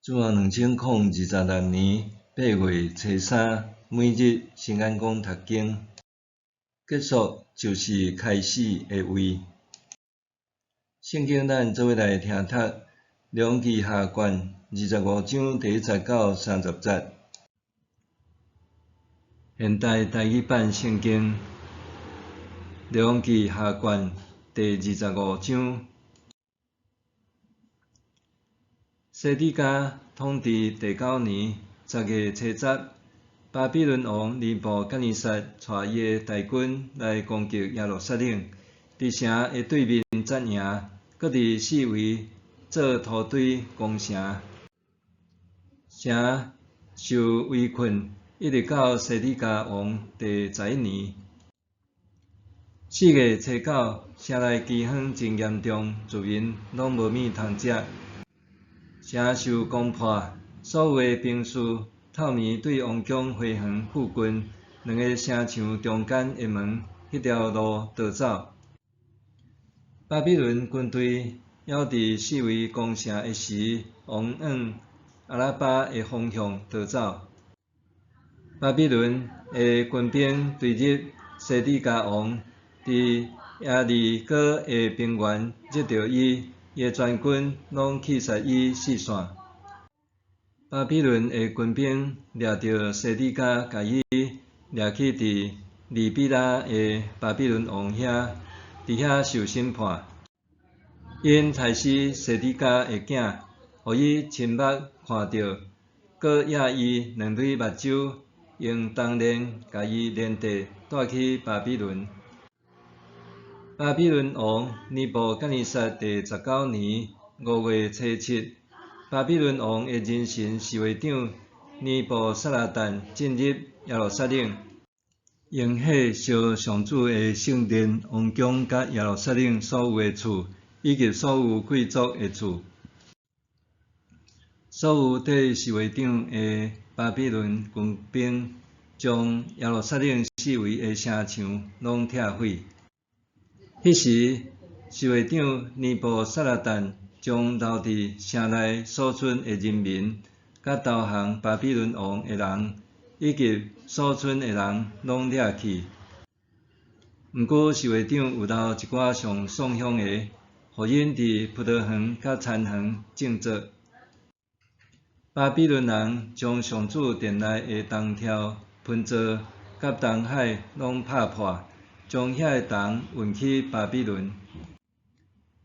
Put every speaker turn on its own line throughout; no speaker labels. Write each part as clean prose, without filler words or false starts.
主後2026年8月初三，每日新眼光讀經，結束就是開始的位。聖經咱做伙來聽讀《列王紀下》卷25章第一節到30節。現代台語版聖經《列王紀下》卷第二十五章。西底家統治第九年10月初十，巴比倫王尼布甲尼撒帶伊的大軍來攻擊耶路撒冷，佇城的對面紮營，閣佇四圍做土堆攻城。城受圍困，一直到西底家王第十一年。4月初九，城內饑荒真嚴重，住民攏無物通食。城受攻破，所有的兵士透暝對王宮花園附近兩个城牆中間的門彼條路逃走。巴比倫軍隊猶佇四圍攻城的時，往亞拉巴的方向逃走。巴比倫的軍兵追入西底家王佇耶利哥的平原，入著伊。伊的全軍攏去殺伊四散。巴比倫的軍兵掠著西底家，共伊掠去佇利比拉的巴比倫王遐，佇遐受審判。𪜶刣死西底家的囝，予伊親目看著，閣掖伊兩蕊目睭，用銅鏈共伊連綴帶去巴比倫。巴比倫王尼布甲尼撒第十九年五月初七，巴比倫王的人臣侍衛長尼布撒拉旦進入耶路撒冷，用火燒上主的聖殿、王宮佮耶路撒冷所有的厝，以及所有貴族的厝。所有綴侍衛長的巴比倫軍兵，將耶路撒冷四圍的城牆攏拆毀。彼時，侍衛長尼布撒拉旦將留佇城內所存的人民，佮投降巴比倫王的人，以及所存的人，攏掠去。毋過，侍衛長有留一寡上爽香的，予𪜶佇葡萄園佮田園種植。巴比倫人將上主殿內的銅柱、盆座佮銅海攏拍破。將遐个銅運去巴比倫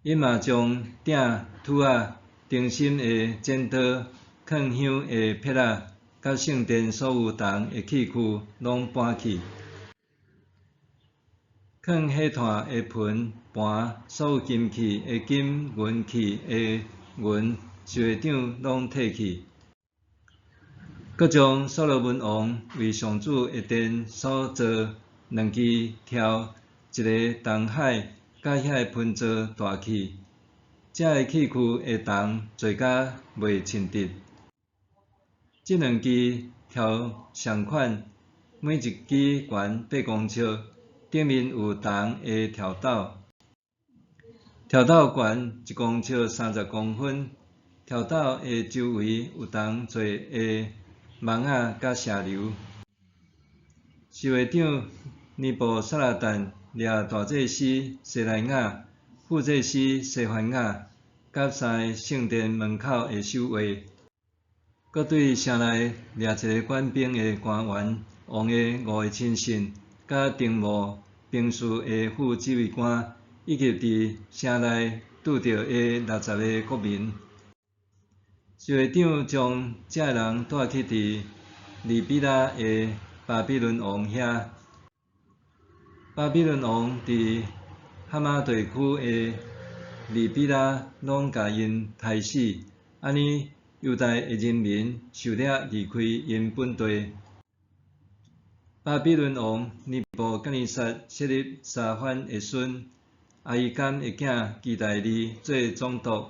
，𪜶嘛將鼎、揬仔、燈芯的剪刀、囥香的撇仔，佮聖殿所有銅的器具攏搬去。囥火炭的盆、盤，所有金器的金、銀器的銀，侍衛長攏提去。閣將所羅門王為上主的殿所做兩支柱，一个銅海，佮遐个盆座帶去，這个器具的銅濟甲袂稱得。這兩支柱仝款，每一支懸八公尺，頂面有銅的柱斗，柱斗懸一公尺30公分，柱斗的周圍有銅做的網仔佮蛇流。侍衛長尼布撒拉旦掠大祭司西萊雅、副祭司西番雅，佮三个聖殿門口的守衛，閣對城內掠一个管兵的官員、王的五个親信，佮丁務兵士的副指揮官，以及佇城內拄著的60个國民。侍衛長將這个人帶去佇利比拉的巴比倫王遐。巴比倫王佇哈馬地區的利比拉攏共𪜶刣死，按呢猶大的人民受掠離開𪜶本地。巴比倫王尼布甲尼撒設立沙番的孫亞希甘的囝基大利做總督，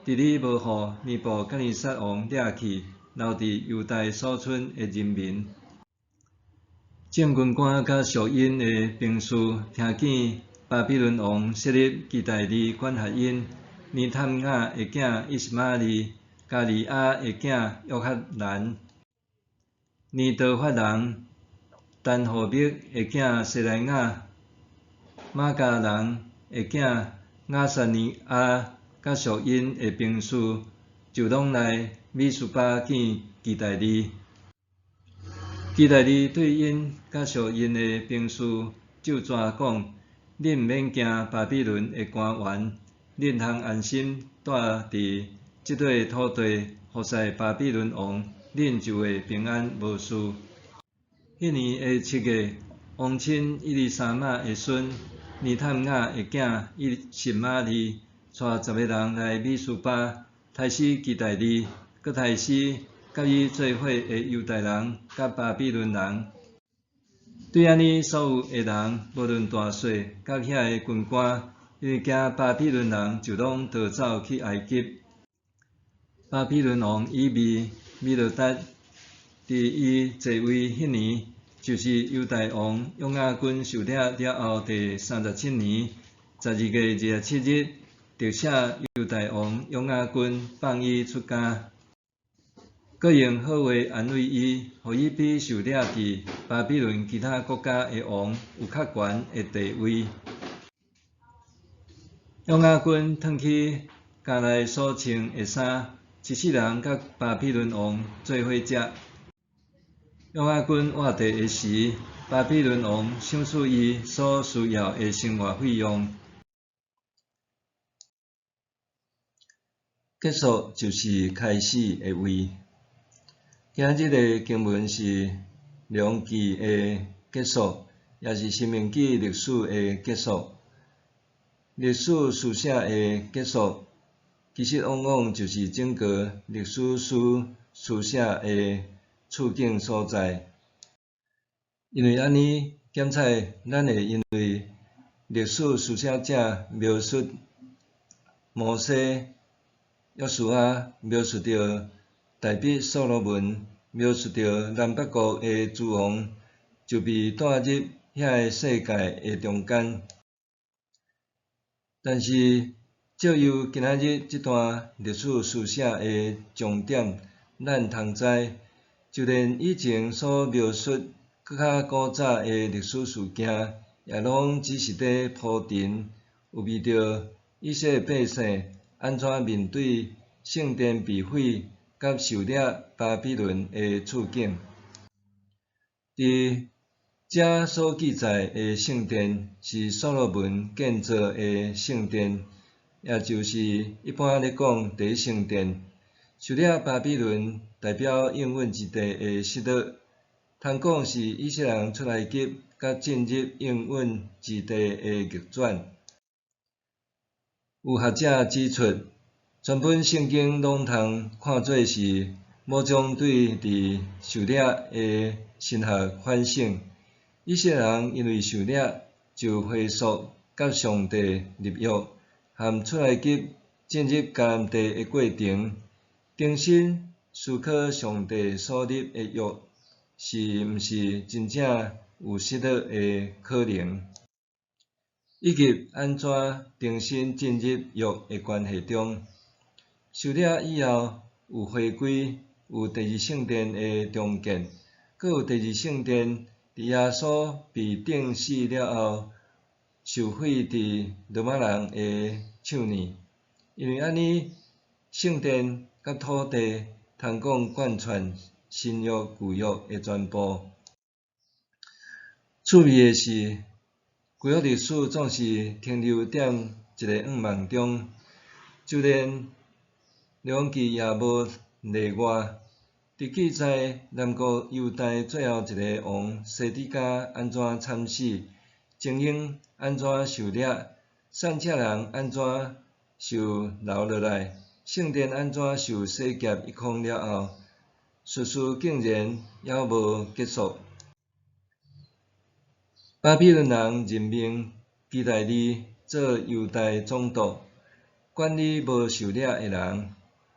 治理無予尼布甲尼撒王掠去留佇猶大所存的人民。眾軍官佮屬𪜶的兵士聽見巴比倫王設立基大利管轄𪜶，尼坦雅的囝以實瑪利迦利亚的囝约哈难、尼多法人但户密的囝西莱雅、玛迦人的囝亚撒尼亚，佮属𪜶的兵士，就拢来米斯巴见基大利。基大利对𪜶佮属𪜶的兵士咒诅讲：恁毋免惊巴比伦的官员，恁通安心蹛伫这块土地，服侍巴比伦王，恁就会平安无事。彼年的7月，王亲以利沙玛的孙尼探雅的囝以实玛利，带10个人来米斯巴，刣死基大利，阁刣死佮伊做伙的犹太人佮巴比伦人。对按呢所有的人，无论大细，佮遐个军官，因为惊巴比伦人，就拢逃走去埃及。巴比伦王以微米罗达，伫伊坐位彼年，就是犹大王约雅斤受掠了后第37年12月27日，特赦犹大王约雅斤，放伊出监。阁用好话安慰伊，予伊比受掠伫巴比伦其他国家的王有较悬的地位。约雅斤褪去监内所穿的衫，一世人佮巴比伦王做伙食。约雅斤活著的时，巴比伦王赏赐伊所需要的生活费用。结束就是开始的位。今日的经文是列王记的结束，也是申命记历史的结束。历史书写的结束，其实往往就是整个历史书书写的处境所在。因为按呢，检采咱会因为历史书写者描述摩西、约书亚，描述著大卫、所罗门，描述著南北国的诸王，就被带入遐个世界的中间。但是，借由今仔日这段历史书写的重点，咱通知，就连以前所描述阁较古早的历史事件，也拢只是伫铺陈，有味著以色列百姓按怎面对圣殿被毁佮受掠巴比伦的处境。伫遮所记载的圣殿是所罗门建造的圣殿，也就是一般咧讲第一圣殿。受掠巴比伦代表应允之地的失落，通讲是以色列人出埃及佮进入应允之地的逆转。有学者指出，全本圣经拢通看做是某种对伫受掠的神学反省。以色列人因为受掠，就回溯佮上帝立约，和出埃及进入迦南地的过程，重新思考上帝所立的约，是毋是真正有失落的可能，以及按怎重新进入约的关系中。受掠以后有回归，有第二圣殿的重建，阁有第二圣殿伫耶稣被钉死了后，受毁伫罗马人的手呢。因为按呢，圣殿佮土地通讲贯穿新约旧约的全部。趣味的是，旧约历史总是停留踮一个愿望中，就连列王记也无例外。伫记载南国犹大最后一个王西底家按怎惨死，精英按怎受掠，散赤人按怎受留落来，圣殿按怎受洗劫一空了后，叙事竟然犹无结束。巴比伦人任命基大利做犹大总督，管理无受掠的人，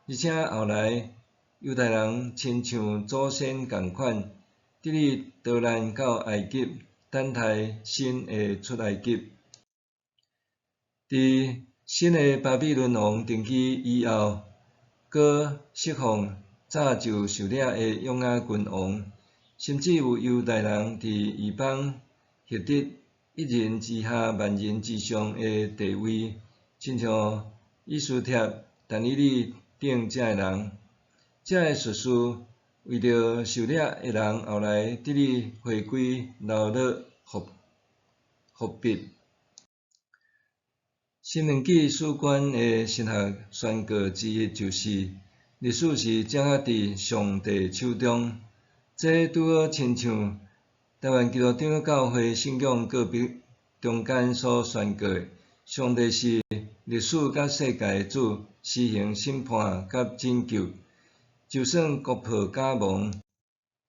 而且后来犹太人亲像祖先仝款，得以逃难到埃及，等待新的出埃及。伫新的巴比伦王登基以后，閣釋放早就受掠的約雅斤王，甚至有猶大人佇異邦獲得一人之下萬人之上的地位，親像以斯帖、但以理等遮的人。遮的術士為著受掠的人後來得以回歸流落伏伏筆。申命記史觀的神學宣告之一就是，歷史是掌握佇上帝手中。這拄好親像台灣基督長老教會信仰告白中間所宣告的，上帝是歷史佮世界的主，施行審判佮拯救。就算國破家亡，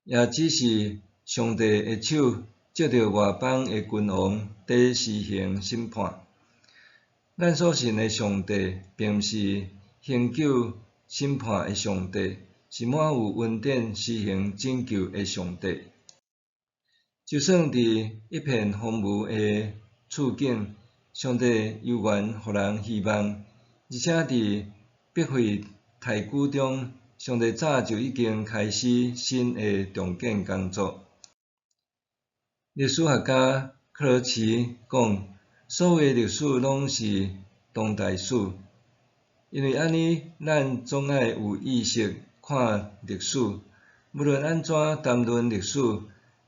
也只是上帝的手藉著外邦的君王佇施行審判。咱所信的上帝，並毋是恆久審判的上帝，是滿有恩典施行拯救的上帝。就算佇一片荒蕪的處境，上帝猶原予人希望，而且佇百廢待舉中，上帝早就已經開始新的重建工作。歷史學家克羅齊講，所有的歷史攏是當代史，因為按呢，咱總愛有意識看歷史。無論按怎談論歷史，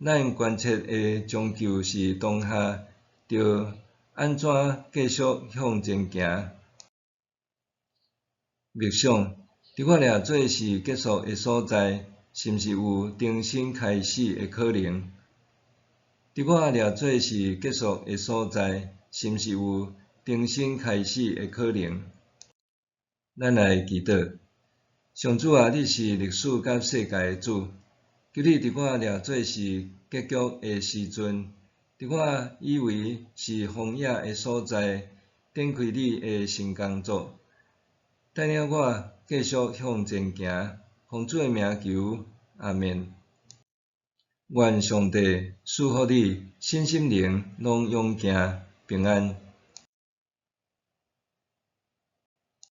咱關切的終究是當下著按怎繼續向前行。默想，佇我掠做是結束的所在，是毋是有重新開始的可能？佇我掠做是結束的所在，是毋是有重新開始的可能？咱來祈禱。上主啊，你是歷史佮世界的主，求你佇我掠做是結局的時陣，佇我以為是荒野的所在，展開你的新工作，帶領我繼續向前行。奉主的名求，阿們。願上帝賜福你，身心靈攏勇健平安。